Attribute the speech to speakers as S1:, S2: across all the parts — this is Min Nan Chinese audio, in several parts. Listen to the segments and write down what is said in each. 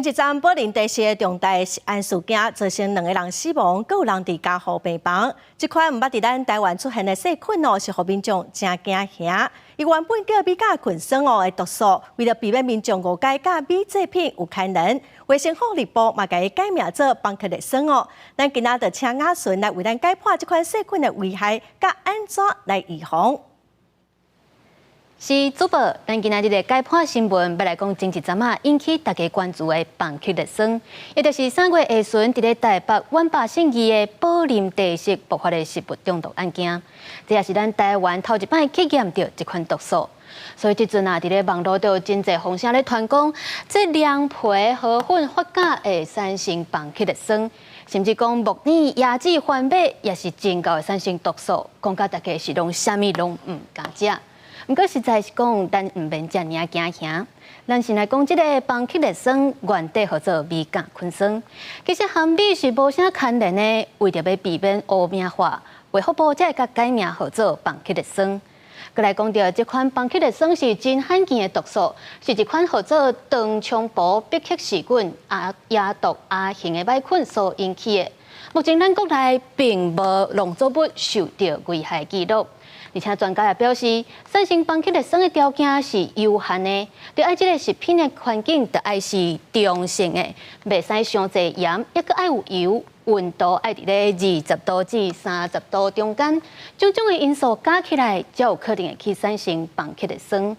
S1: 前一站寶林地市的重大食安事件，造成兩個人死亡，閣有人佇加護病房。這款毋捌佇咱台灣出現的細菌哦，是予民眾誠驚嚇。伊原本叫米甲菌酸哦的毒素，為了避免民眾誤解佮米製品有牽連，衛生福利部嘛共伊改名做邦克熱酸哦。咱今仔就請雅純來為咱解剖這款細菌的危害，佮按怎來預防。
S2: 是主播，咱今仔日的解剖新聞，欲來講前一陣仔引起大家關注的邦克熱酸，也就是3月下旬佇咧台北萬百信義的寶林茶室爆發的食物中毒案件。這也是咱台灣頭一擺去驗著這款毒素。所以這陣啊，佇咧網路就有真濟風聲咧傳講，這涼皮河粉發酵會產生邦克熱酸，甚至講木耳、椰子、番麥也是真𠢕會產生毒素，講甲大家是攏啥物攏毋敢食。毋過實在是講，咱毋免遮爾仔驚嚇。咱先來講這个邦克熱酸原底號做米甲菌酸，其實和米是無啥牽連的，為著欲避免污名化，衛福部才會共改名號做邦克熱酸。閣來講著，這款邦克熱酸是真罕見的毒素，是一款號做長菖蒲伯克氏菌啊亞毒亞型的䆀菌所引起的。目前咱國內並無農作物受著危害記錄。而且專家也表示，產生邦克熱酸的條件是有限的，著愛這个食品的環境，著愛是中性的，袂使傷濟鹽，抑閣愛有油，溫度愛佇咧20度至30度中間，種種的因素加起來，才有可能會去產生邦克熱酸。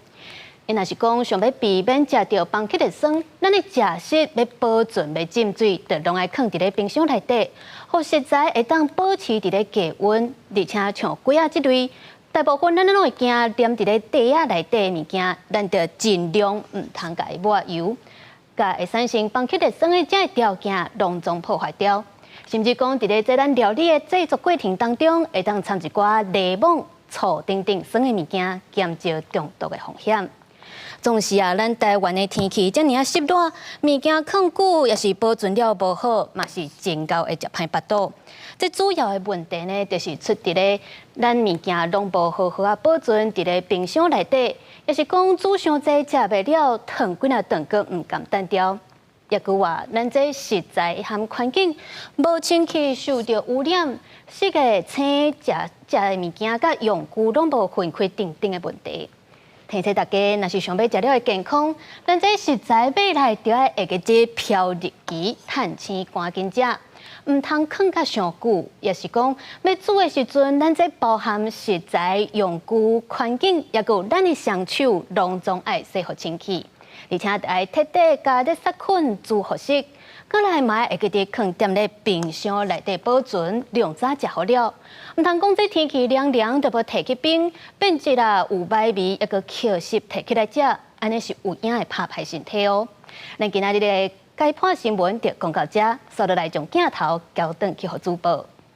S2: 若是講想欲避免食著邦克熱酸，咱的食食欲保存、欲浸水，就攏愛囥佇咧冰箱內底，予食材會當保持佇咧低溫，而且像粿仔這類，大部分咱攏會驚黏佇咧袋仔內底的物件，咱就盡量毋通共伊抹油，共會產生邦克熱酸的這个條件攏總破壞掉。甚至講佇咧這咱料理的製作過程當中，會當摻一寡檸檬、醋等等酸的物件，減少中毒的風險。總是啊，咱台灣的天氣遮爾仔濕熱，物件囥久抑是保存了無好，嘛是真𠢕會食歹腹肚。這主要的問題呢，就是出佇咧咱物件攏無好好仔保存佇咧冰箱內底，抑是講煮傷濟食袂了，燙幾若頓閣毋甘擲掉。抑閣話，咱這食材和環境無清氣，受著污染，食个青食食的物件佮用具攏無分開等等的問題。提醒大家，若是想欲食了會健康，咱這食材買來著愛會記這飄日期，趁鮮趕緊食，毋通囥甲傷久。抑是講欲煮的時陣，咱這包含食材、用具、環境，抑閣有咱的雙手，攏總愛洗予清氣。而且愛徹底加熱殺菌煮予熟，閣來嘛會記得囥踮咧冰箱內底保存，量早食好了。毋通講這天氣涼涼，就無提去冰，變質啦有䆀味，抑閣抾濕提起來食，按呢是有影會拍歹身體哦。咱今仔日的解剖新聞就講到遮，煞落來將鏡頭交轉去予主播。